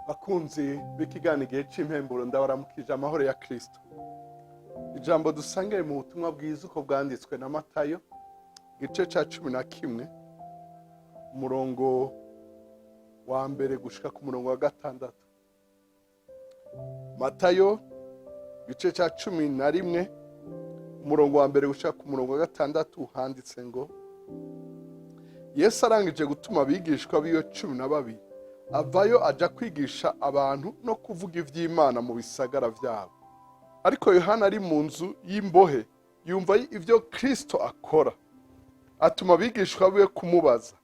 Bakunzi b'ikiganiro Igihe c'Impemburo, ndabaramukije amahoro ya Kristo. Ijambo dusangire mu butumwa bwiza uko bwanditswe na Matayo, igice ca 11, umurongo wa mbere gushika ku murongo wa gatandatu. Matayo, igice ca 11, umurongo wa mbere gushika ku murongo wa gatandatu, handitse ngo: Yesu arangije gutuma abigishwa biwe 12, avayo aja kwigisha abantu no kuvuga ivy'Imana mu bisagara vyabo. Ariko Yohana ari mu nzu y'imbohe, yumva ivyo Kristo akora, atuma abigishwa biwe kumubaza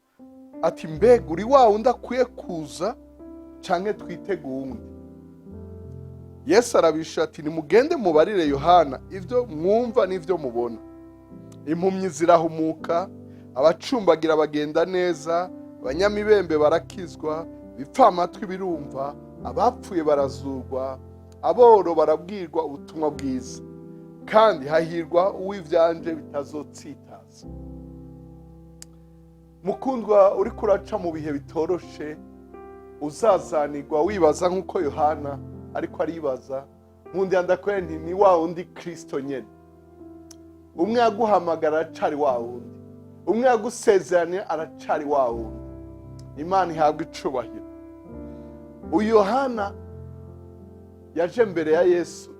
ati: "Mbega uri wa wundi akwiye kuza, canke twitege uwundi?" Yesu arabishura ati: "Nimugende mubarire Yohana ivyo mwumva n'ivyo mubona: impumyi zirahumuka, abacumbagira bagenda neza, abanyamibembe barakizwa, ibipfamatwi birumva, abapfuye barazurwa, aboro barabwirwa ubutumwa bwiza. Kandi hahirwa uw'ivyanje bitazotsitaza." Mukundwa, uriko uraca mu bihe bitoroshe, uzazanirwa, wibaza nk'uko Yohana ariko aribaza, nkundi ndakubwira nti ni wa wundi Kristo nyene. Umwe yaguhamagara aracari wa wundi, umwe yagusezeranye aracari wa wundi. Imana ihabwa icubahiro. Uyu Yohana yaje mbere ya Yesu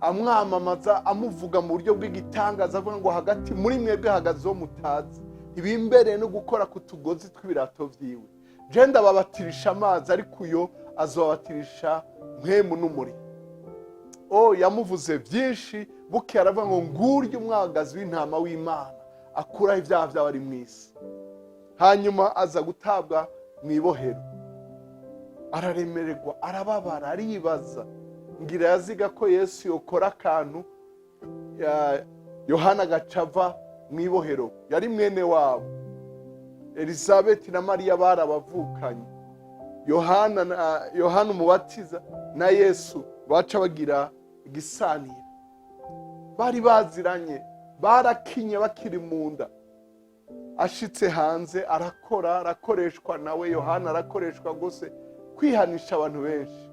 amwamamaza, amuvuga mu buryo bw'igitangaza, avuga ngo: "Hagati muri mwebwe hahagaze uwo mutazi, ntibimbereye no gukora ku tugozi tw'ibirato vyiwe. Je ndababatirisha amazi, ariko uyo azobabatirisha Mpwemu n'umuriro." O, yamuvuze byinshi. Bukeye aravuga ngo: "Ngurya umwagazi w'intama w'Imana akuraho ibyaha by'abari mu isi." Hanyuma aza gutabwa mu ibohero, araremererwa, arababara, aribaza. Ngira yaziga ko Yesu yokora akantu, Yohana agaca ava mu ibohero. Yari mwene wabo, Elizabeti na Mariya barabavukanye. Yohana Umubatiza na Yesu baca bagira igisanira, bari baziranye, barakinye bakiri mu nda. Ashitse hanze arakora, arakoreshwa nawe. Yohana arakoreshwa rwose kwihanisha abantu benshi.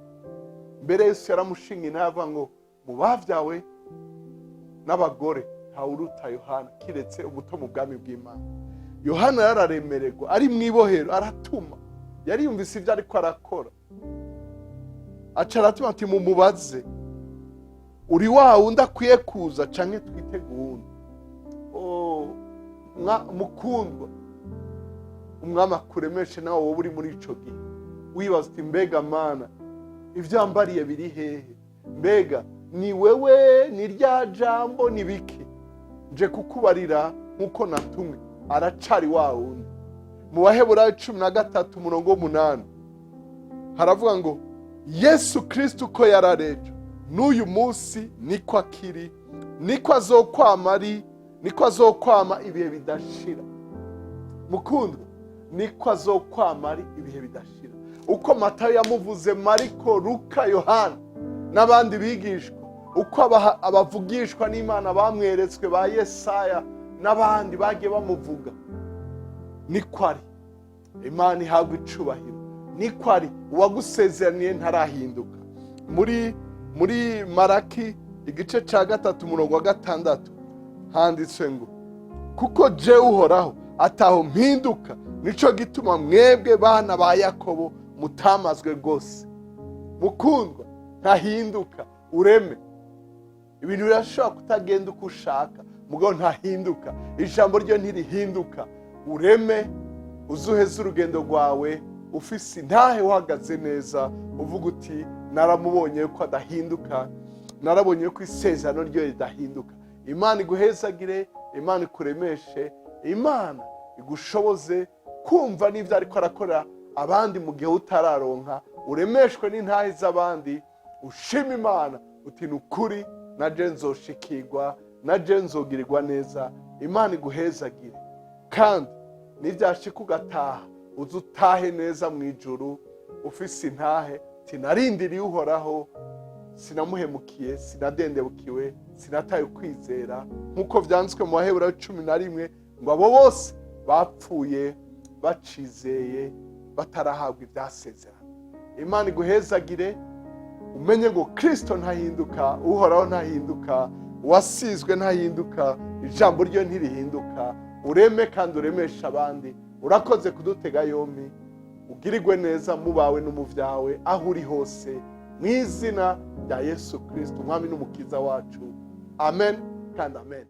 Mbere Yesu yaramushinga intahe, avuga ngo: "Mu bavyawe n'abagore ntawuruta Yohana, kiretse umuto mu bwami bw'Imana." Yohana yararemererwa ari mu ibohero, aratuma. Yari yumvise ibyo ariko arakora, aca aratuma ati: "Mumubaze, uri wa wundi akwiye kuza, canke twitege uwundi?" Oh, mukundwa, Umwami akuremeshe. Nawe wowe uri muri ico gihe wibaza uti: "Mbega Mana, ibyo wambariye biri hehe? Mbega ni wewe? Ni rya jambo? Ni biki?" Nje kukubarira nk'uko natumwe, aracari wa wundi. Mu Baheburayo 13, umurongo w'umunani, haravuga ngo: "Yesu Kristo uko yararejo n'uyu munsi niko akiri, niko azokwama ari, niko azokwama ibihe bidashira." Mukundwa, niko azokwama ari ibihe bidashira. Uko Matayo yamuvuze, Mariko, Luka, Yohana n'abandi bigishwa, uko abavugishwa n'Imana bamweretswe ba Yesaya n'abandi bagiye bamuvuga, niko ari. Imana ihabwa icubahiro. Niko ari. Uwagusezeraniye ntarahinduka. Muri Maraki, igice cya 3, umurongo wa 6, handitswe ngo: "Kuko jewe Uhoraho ataho mpinduka, nico gituma mwebwe bana ba Yakobo mutamazwe rwose." Mukundwa, ntahinduka. Ureme, ibintu birashobora kutagenda uko ushaka, mugabo ntahinduka. Ijambo ryo ntirihinduka. Ureme, uzuheze urugendo rwawe ufise intahe, uhagaze neza, uvuga uti: "Naramubonye ko adahinduka, narabonye ko isezerano ryo ridahinduka." Imana iguhezagire, Imana ikuremeshe, Imana igushoboze kumva n'ibyo ariko arakora abandi mu gihe utararonka. Uremeshwe n'intahe z'abandi, ushima Imana uti: "Ni ukuri na je nzoshikirwa, na je nzogirirwa neza." Imana iguhezagire, kandi nibyashika ugataha, uze utahe neza mu ijuru ufise intahe uti: "Narindiriye Uhoraho, sinamuhemukiye, sinadendebukiwe, sinataye ukwizera." Nk'uko vyanditswe mu Baheburayo 11 ngo: "Abo bose bapfuye bacizeye, batarahabwa ivyasezerano." Imana iguhezagire. Umenye ngo Kirisito ntahinduka, Uhoraho ntahinduka, uwasizwe ntahinduka, ijambo rye ntirihinduka. Ureme kandi uremeshe abandi. Urakoze kudutega yombi. Ugirirwe neza mu bawe no mu byawe, aho uri hose, mu izina rya Yesu Kirisito, Umwami n'Umukiza wacu. Amen kandi amen.